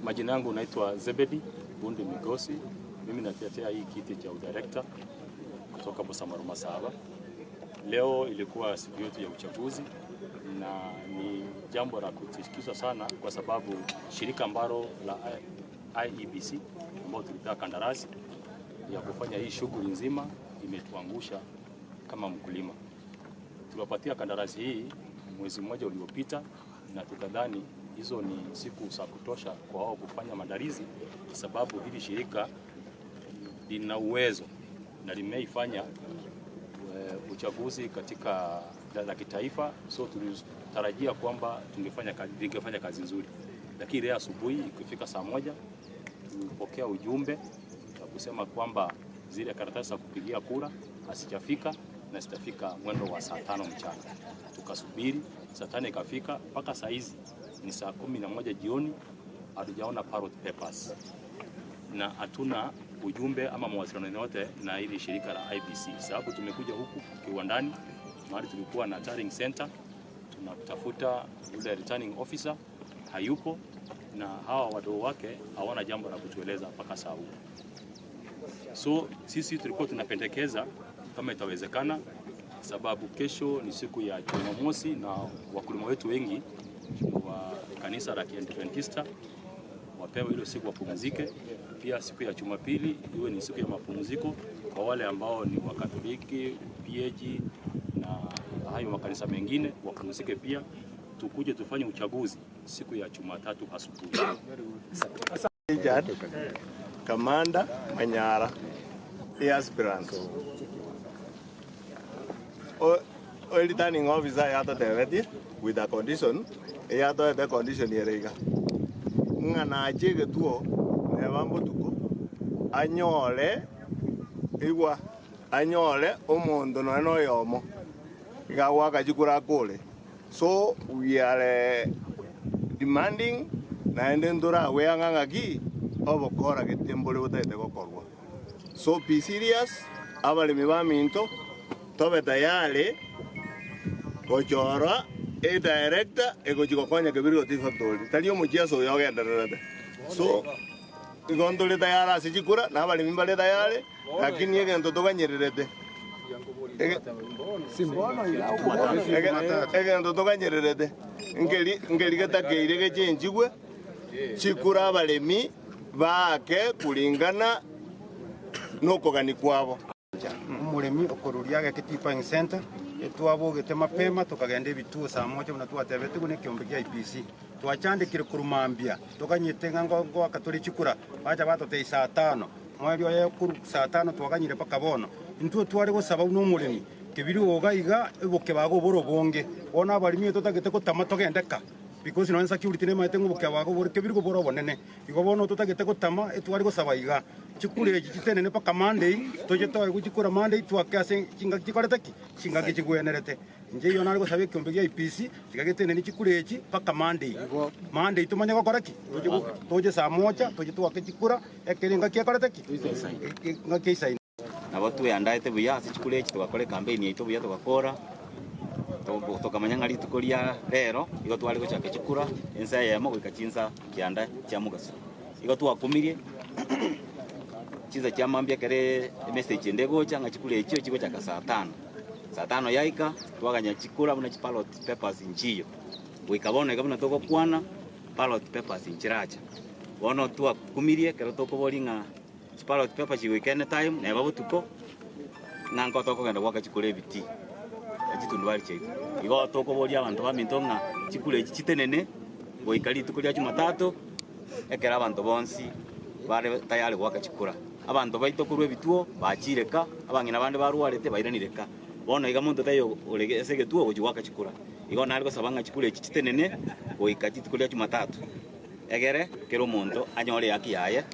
Majina yangu naitwa Zebedi Bundi Migosi. Mimi natetea hii kiti cha udirector kutoka Busamaru Masaba. Leo ilikuwa siku yetu ya uchaguzi na ni jambo la kutikisa sana, kwa sababu shirika ambalo la IEBC ambao tulipewa kandarasi ya kufanya hii shughuli nzima imetuangusha kama mkulima. Tuliwapatia kandarasi hii mwezi mmoja uliopita, na tukadhani hizo ni siku za kutosha kwa wao kufanya maandalizi, sababu hili shirika lina uwezo na limeifanya uchaguzi katika la kitaifa, so tulitarajia kwamba tungefanya kazi, lingefanya kazi nzuri, lakini leo asubuhi ikifika saa moja tulipokea ujumbe wa kusema kwamba zile karatasi za kupigia kura hazijafika na zitafika mwendo wa saa tano mchana. Tukasubiri saa tano ikafika, mpaka saa hizi ni saa 11 jioni hatujaona ballot papers na hatuna ujumbe ama mawasiliano yote na hili shirika la IEBC, sababu tumekuja huku kiwandani mahali tulikuwa na tallying center, tunatafuta yule returning officer hayupo, na hawa wadogo wake hawana jambo la kutueleza mpaka saa huu. So sisi tulikuwa tunapendekeza kama itawezekana, sababu kesho ni siku ya Jumamosi na wakulima wetu wengi wa kanisa la Kiadventista wapewe ile siku wapumzike. Pia siku ya Jumapili iwe ni siku ya mapumziko kwa wale ambao ni Wakatoliki, PAG na hayo makanisa mengine wapumzike pia. Tukuje tufanye uchaguzi siku ya Jumatatu asubuhi. Richard Kamanda Manyara, the aspirant. O o returning officer yatotebetie with a condition, eyatoete condition ere iga, ng'a nache egetuo neba mbotuko anyore igwa anyore omonto nonya na oyomo iga agoaka chikura akore. So we are demanding naende ntoragweang'a ng'aki obokora gete mbore botagete gokorwa. So be serious abaremi baminto tobe tayari gochora edirector egochi gokonya Kebirigo Tea Factory tari omochiaso oyo ogendererete. So igo ntore tayari ase chikura na abaremi mbare tayari lakini egento toganyererete Egento toganyererete nkeri nkeri getakeire gechenchigwe, chikure abaremi baake kuringana nokogania kwabo. Omoremi okoruria ageke Tea Buying Centre, etwabogete mapema tokagenda ebituo saa moja buna twatebetigwe nekeombe kia IEBC. Twachandekire korwa mambia toganyete ng'a ngoaka tore chikura, bacha batotebia saa tano. Moerio oye korwa saa tano twaganyire mpaka bono. Intwe tware gosaba buna omoremi, kebiri oga iga obokebago obore obonge. Bono abaremi totagete gotama togende ka, because nonya security nemaete ng'a obokebago bore kebiri bore obonene. Igo bono totagete gotama etware gosaba iga, chikura echi chitenene mpaka Monday, toche toegwe chikura Monday twake ase chingaki chikorete ki? Chingaki chigwenerete. Inche eyio nare gosaba ekeombe gia IEBC, tiga getenenie chikura echi mpaka Monday. Monday tomanye gokora ki? Toche toche saa moja, toche twake chikura, ekero engaki ekorete ki? Engaki eisaine. Nabo tweandaete buya ase chikura echi, togakora ekampeini yaito buya togakora, tokamanya ng'a rituko ria rero igo tware gochaka chikura ensa eyemo goika chinsa kianda chia mogaso. Igo twakumirie chinsa chia mambia ekero emessage ende egocha ng'a chikura echio chigochaka saa tano. Saa tano yaika, twaganya chikura buna chiballot papers nchiyo. Goika bono iga buna togokwana, ballot papers nchiracha. Bono twakumirie ekero tokoboria ng'a chiballot papers chigoika any time, neba botuko, ng'a nko tokogenda goaka chikura ebitii, chitundubari chiaito. Igo tokoboria abanto baminto ng'a chikura echi chitenene goika rituko ria jumatatu, ekero abanto bonsi bare tayari goaka chikura. Abanto baito korwa ebituo bachiire ka, abang'ina bande barwarete bairanire ka. Bono iga monto taiyo ore ase egetuo ogochia goaka chikura. Igo nare gosaba ng'a chikura echi chitenene goika rituko ria Jumatatu, egere kera omonto anyore ehaki yaye.